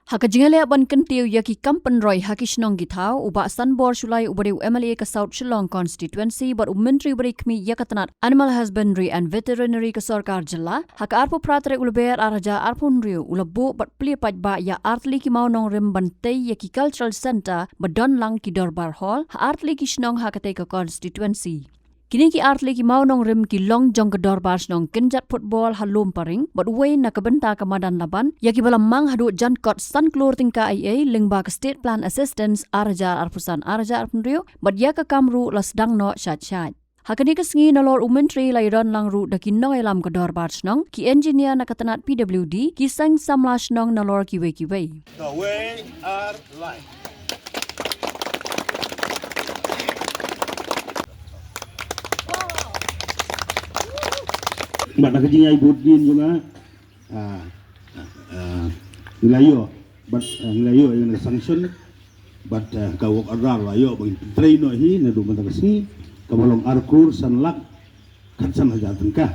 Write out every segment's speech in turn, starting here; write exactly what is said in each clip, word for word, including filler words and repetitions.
Ha ka jingïaleh ban kyntiew ïa ki kam pynroi ha ki shnong ki thaw, u Bah Sanbor Shullai uba dei u M L A ka South Shillong Constituency bad u Myntri uba dei khmih ïa ka tnat Animal Husbandry and Veterinary ka sorkar jylla, ha ka arphew phra tarik u Lber ar hajar arphew hynriew u la buh bad plie paidbah ïa artylli ki mawnongrim ban tei ïa ki Cultural Centre ba don lang ki Dorbar Hall ha artylli ki shnong ha katei ka constituency. Kine ki artylli ki mawnongrim ki long jong ka Dorbar Shnong Kynjat Football ha Lumparing bad uwei na ka bynta ka madan Laban ïa kiba la mang haduh jan kot san klur tyngka eiei lyngba ka State Plan Assistance ar hajar arphew san ar hajar arphew hynriew bad ïa ka kam ruh la sdang noh shait shait. Ha kane ka sngi nalor u Myntri la ïadon lang ruh da ki nongïalam ka Dorbar Shnong, ki engineer na ka tnat P W D, ki seng samla shnong nalor kiwei kiwei. The way our life. Bad na ka jingïaibud din jong nga, ah, ah, ngi la ïoh, bad, ah, ngi la ïoh ïa ka sanction, bad, ah, ka work order la ïoh ba ngin trei noh hi naduh mynta ka sngi, kaba long ar klur san lak khatsan hajar tyngka.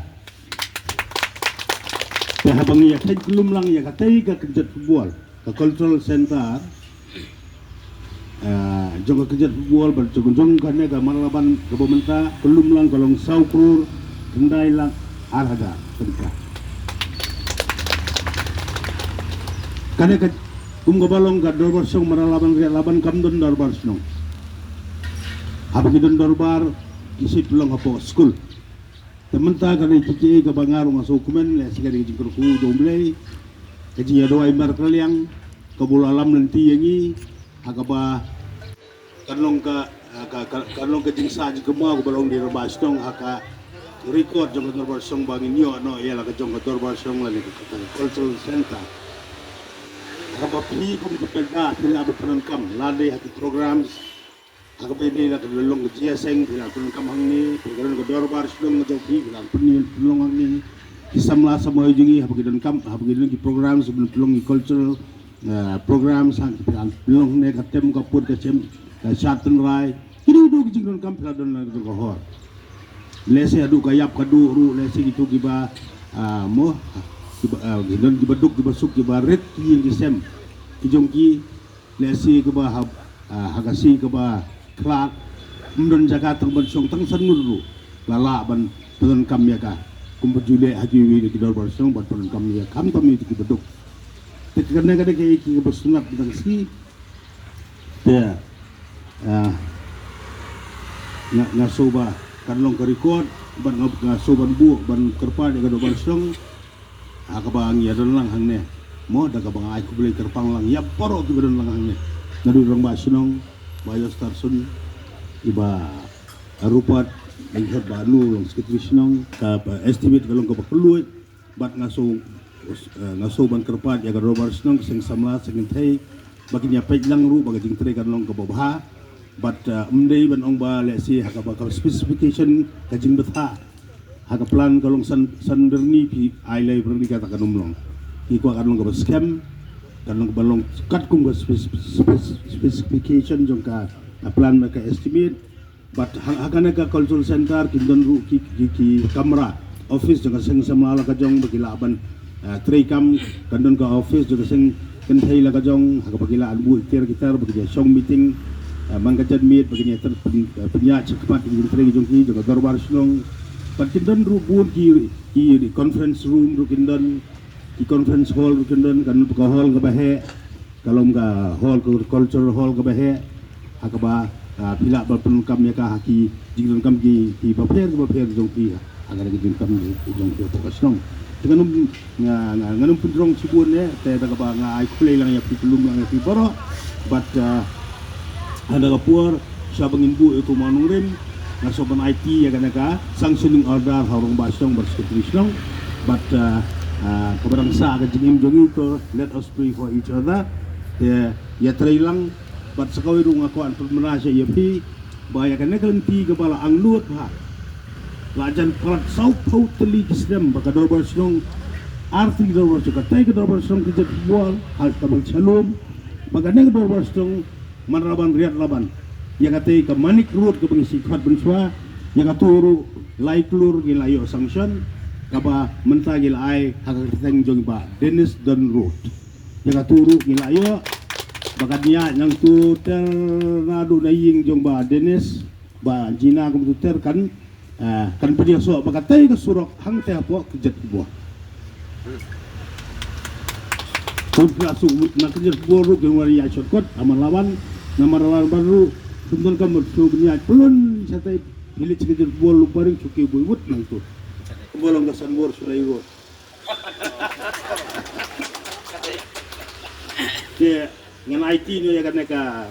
Te haba ngi ïa khein kyllum lang ïa katei ka Kynjat Football, ka Cultural Centre, ah, jong ka Kynjat Football bad jong, jong kane ka Marlaban kaba mynta, kyllum lang ka long saw klur khyndai lak ar hajar tyngka. Kane ka kum kaba long ka Dorbar Shnong Marlaban Riat Laban kam don Dorbar Shnong. Haba ki don dorbar ki shu pynlong hapoh skul. Te mynta ka dei kiei kaba nga ruh nga sngewkmen, lehse ka dei ka jingkyrkhu jong U Blei, ka jingïaduwai markylliang kaba u la lam lynti ïa ngi, ha kaba kan long ka, ka, ka, kan long ka jingsa jingkynmaw kaba long dei Dorbar Shnong ha ka record jong ka Dorbar Shnong ba ngin ïoh noh ïa la ka jong ka Dorbar Shnong lane ka, ka, ka Cultural Centre. Ha kaba phi kum ka pyrda phi lah ban pyndonkam lane ha ki programs, ha kaba ïadei la ka long ka jingïaseng phi lah pyndonkam hangne, phi ka long ka Dorbar Shnong ka jong phi phi lah pyn-, pynlong hangne. Ki samla samoi jong ngi haba ki donkam, haba ki don ki programs, ban pynlong ki cultural, eh, programs, ha ki phi lah pynlong hangne, ka tem ka put ka chem, ka shad tynrai. Kino kino ki jingdonkam phi lah don la ka hor. Lehse haduh ka ïap ka duh ruh, lehse kito kiba, ah, mo, kiba, ah, ki don kiba duk kiba suk kiba rit ki ïing ki sem ki jong ki. Lehse kaba ha, ah, ha ka sngi kaba khlad, ym don jaka tang ban shong tang san ngut ruh la lah ban pyndonkam ïa ka. Kumba ju leh ha kiwei de ki Dorbar Shnong ban pyndonkam ïa ka, khamtam ïa kiba duk. Te kane ka dei kaei kaba sngewtynnat ba dang sngi. Te, ah, nga, nga sngew ba kan long ka record, ban nga, nga sngew ban buh ban kyrpad ïa ka Dorbar Shnong. Ha kaba ngi ïa don lang hangne, mo, da kaba nga ai khublei kyrpang lang ïa baroh kiba don lang hangne. Naduh rangbah shnong, Bah Yostar Sun, i Bah Rupat, i Bah Nu long secretary shnong, ka, ba, estimate ka long kaba kylluid, bad nga sngew, eh, nga sngew ban kyrpad ïa ka Dorbar Shnong, seng samla, seng kynthei, ba kin ïa peit lang ruh ba ka jingtrei kan long kaba bha. Bad, eh, ym dei ban ong ba lehse ha kaba ka specification ka jingbthah ha ka plan ka long san, san byrni phi ai lai byrni kata kan ym long. Ngi kwah kan long kaba skhem, kan long kaba long katkum ka spec-, spec-, specification jong ka, ka plan bad ka estimate. Bad ha, ha kane ka cultural centre kin don ruh ki, ki, ki kamra office jong ka seng samla la ka jong ba ki lah ban, eh, trei kam, kan don ka office jong ka seng kynthei la ka jong, ha kaba ki lah ban buh iktiar iktiar ba kin ïa shong meeting, eh, man ka janmiet ba kin ïa ter pyn-, eh, pynïaid shakhmat ki jingtrei jong ki jong ka Dorbar Shnong. Bad kin don ruh bun ki, ki conference room ruh kin don, ki conference hall ruh kin don, kan don ka hall kaba heh, ka long ka hall, ka cultural hall kaba heh, ha kaba, ah, phi lah ban pyndonkam ïa ka ha ki jingdonkam ki, ki bapher ki bapher jong phi, ha ka jingdonkam jong phi hapoh ka shnong. Te ngan ym, nga, nga, ngan ym pynrung shibun eh, te da kaba nga ai khublei lang ïa phi, khublei lang ïa phi baroh. Bad, ah, ha kane ka por, shwa ba ngin buh ïa uto u mawnongrim, nga sngew ban aiti ïa kane ka sanctioning order ha u rangbah shnong bad secretary shnong. Bad, ah, ah, kaba dang sah ka jingim jong ngi to, let us pray for each other. Te ïatrei lang, bad sa kawei ruh nga kwah ban pynbna sha ïa phi ba ïa kane ka lynti kaba la angnud bha, la jan palat sawphew tylli ki snem ba ka Dorbar Shnong, artylli ki Dorbar Shnong, katei ka Dorbar Shnong Kynjat Football ha ka Bel Shalom, ba kane ka Dorbar Shnong Marlaban Riat Laban, ïa katei ka Manik Road kaba ngi shu khot mynshuwa, ïa kato ruh lai klur ngi la ïoh sanction, kaba mynta ngi la ai ha ka kyrteng jong i Bah Dennis Don Road. Ïa katu ruh ngi la ïoh ba kan ïaid nangtu ter naduh na ïing jong Bah Dennis, Bah Jina, kumtu ter kan, ah, kan pynïasoh ba katei ka surok hangtei hapoh Kjatbor. Kumtu la suk na Kjatbor ruh ki wan ïaid shortcut, namar la wan, namar la wan ruh, kumtu kan mut suk ïaid pynlong shatei, phi leit Kjatbor, Lumparing, shu ki boi wut nangtu. Kumba long ka Sanbor Sulai Road. Te ngan aiti noh ïa kane ka,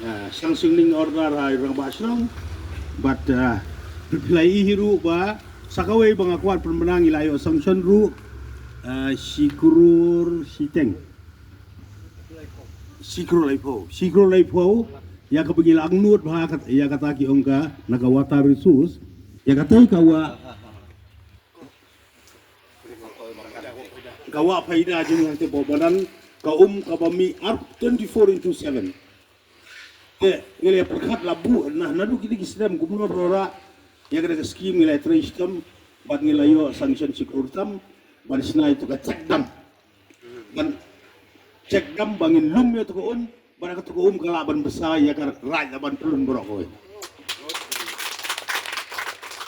ah, sanctioning order ha i rangbah shnong. Bad, ah, phi la i hi ruh ba sa kawei ba nga kwah pynbna, ngi la ïoh sanction ruh, ah, shi klur shiteng. Shi klur laiphew. Shi klur laiphew. Ïa kaba ngi la angnud bha kat, ïa kata ki ong ka na ka water resource. Ïa kata ka wa Ka wah phaida jong ngi hangtei hapoh madan, ka um kaba mih ar twenty-four into seven. Te ngi la pyrkhat la buh na, naduh kine ki snem kumno ba la rah ïa kane ka skim, ngi la trei shitom bad ngi la ïoh sanction shi klur tam ban shna ïa tu ka check dam. Ban check dam ba ngin lum ïa tu ka um, bad katu ka um ka lah ban bsa ïa ka raid, lah ban pynlong baroh kawei.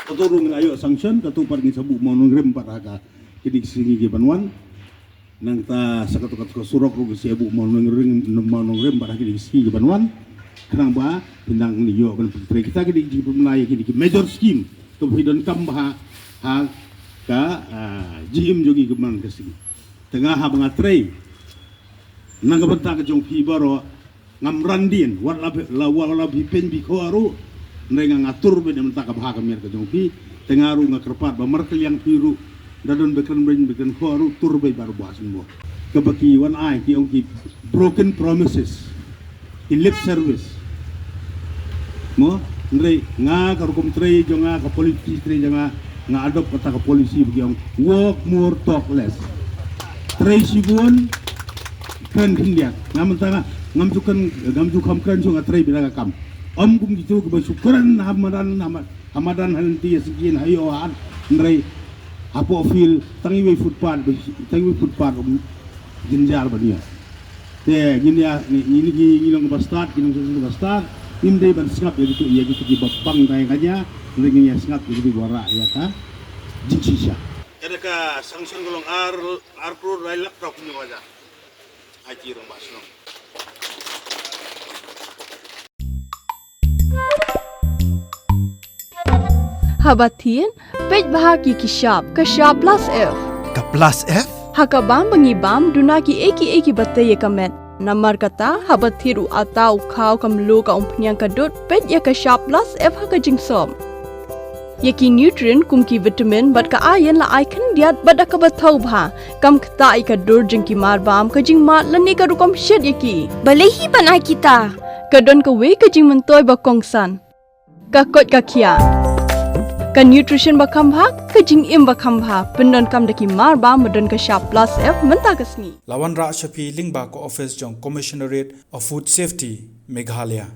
Katu ruh ngi la ïoh sanction, katu pat ngi sa buh mawnongrim pat ha ka kine ki sngi ki ban wan. Nangta sa katu, katu ka surok ruh ngi sa buh mawnongrim, mawnongrim pat ha kine ki sngi ki ban wan. Khnang ba phin nang ïoh ban pyntrei kita kine ki jingpynbna ïa kine ki major scheme kaba phi donkam bha ha ka, ah, jingim jong ngi kumne ka sngi. Te nga haba nga trei na ka bynta ka jong phi baroh, ngam ran dien, wat la, la, wat la phi pyn phi khoh ruh, hynrei nga, nga tur beit na ka bynta ka bha ka miat ka jong phi. Te nga ruh nga kyrpad ba markylliang phi ruh, da don ba kren beiñ ba kren khoh ruh, tur beit baroh ba sngewbha. Kaba ki wan ai ki ong ki broken promises, ki lip service. Mo, hynrei nga ka rukom trei jong nga, ka policy trei jong nga, nga adopt kata ka policy ba ki ong work more, talk less. Trei shibun, kren khyndiat. Nga mynta nga, ngam ju kren, ngam ju kham kren shuh, nga trei beit da ka kam. Ym kum kitu kiba shu kren ha madan, ha ma-, ha madan ha lynti, ha sien, ha ïew ha at, hynrei hapoh field tang iwei footpath, tang iwei footpath um jynjar ban ïoh. Te ngin ïa, ngi, ngi, ngi, ngi long ba stad, ngi long ba stad, ngim dei ban sngap ïa kitu, ïa kitu kiba pang dei ka ïa, hynrei ngin ïa sngap ïa kitu kiba rah ïa ka jingshisha. Ka da ka sanction ka long ar, ar klur lai lak tau pynïoh aja. Aiti rangbah shnong. Haba thied, peit bha ki ki shap, ka shap plus F. Ka plus F? Ha ka bam ba ngi bam, duna kiei kiei kiba tei ïa ka met. Namar kata, haba thied u atta, u khaw, ka mluh, ka umphniang, ka dud, peit ïa ka shap plus F ha ka jingsop. Ïa ki nutrient kum ki vitamin bad ka iron la ai khyndiat bad da kaba thaw bha. Kam ktah ïa ka dur jong ki marbam, ka jingmad lane ka rukom shet ïa ki. Balei hi ban ai kita? Ka don kawei ka jingmyntoi ba kongsan. Ka koit ka khiah. Ka nutrition ba kham bha, ka jingim ba kham bha. Pyndonkam da ki marbam ba don ka shap plus F mynta ka sngi. La wanrah sha phi lyngba ka office jong Commissionerate of Food Safety, Meghalaya.